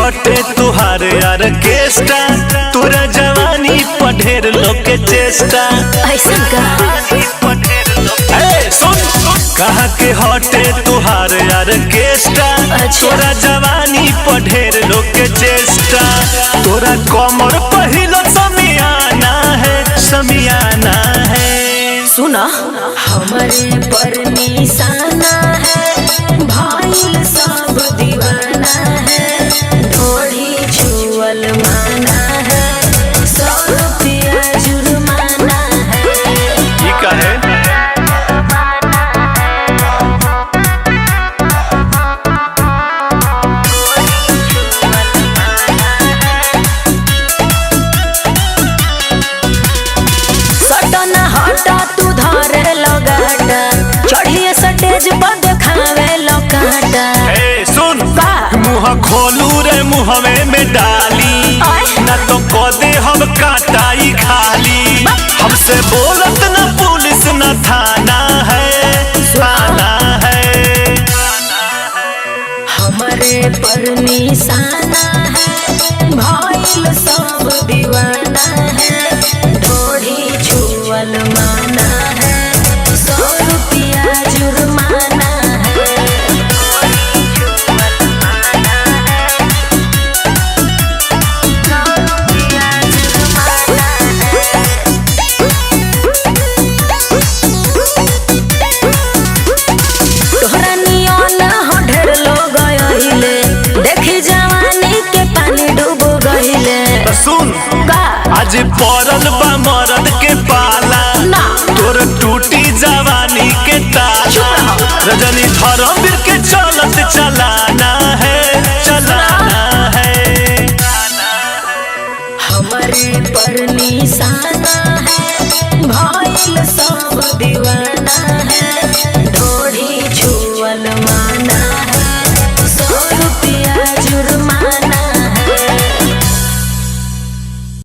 हटे तुहार ऑर्केस्ट्रा, तोरा जवानी पर ढेर लोग के चेष्टा। ऐसन का? ए, सुन, कहा के हटे तुहार ऑर्केस्ट्रा, अच्छा। तोरा जवानी पर ढेर लोग के चेष्टा। तोरा कमर पहिलो समियाना है, समियाना है। सुना, हमरे पर निशाना है, भाईल सब दीवाना है, ढोढ़ी छुअल माना है, 100 रुपया जुर्माना है। ई का है? सटना हटा तू धरे लगाटा, चढ़िए सटेज पर देखावे लकाटा। ए सुन, का? मुँह खोलू रे मुहवे में डाली, आय। ना तो कदे हम काटाई खाली। हमसे बोलत ना पुलिस ना थाना है, थाना है। हमरे पर निशाना है, भाईल सब दीवाना है, ढोढ़ी छुअल माना है, 100 रुपया जुर्माना है। तोहरा नियन हो ढेर लोग आइले, देखी जवानी के पानी डूब गइले। तो सुन, का? आज पड़ल बा मरद के पाला, ना। तोर टूटी जवानी के ताला। चुप रहो। रजनी धर्मवीर के चलत चलाना है, चलाना है। हमरे पर निशाना है, भाईल सब दीवाना है।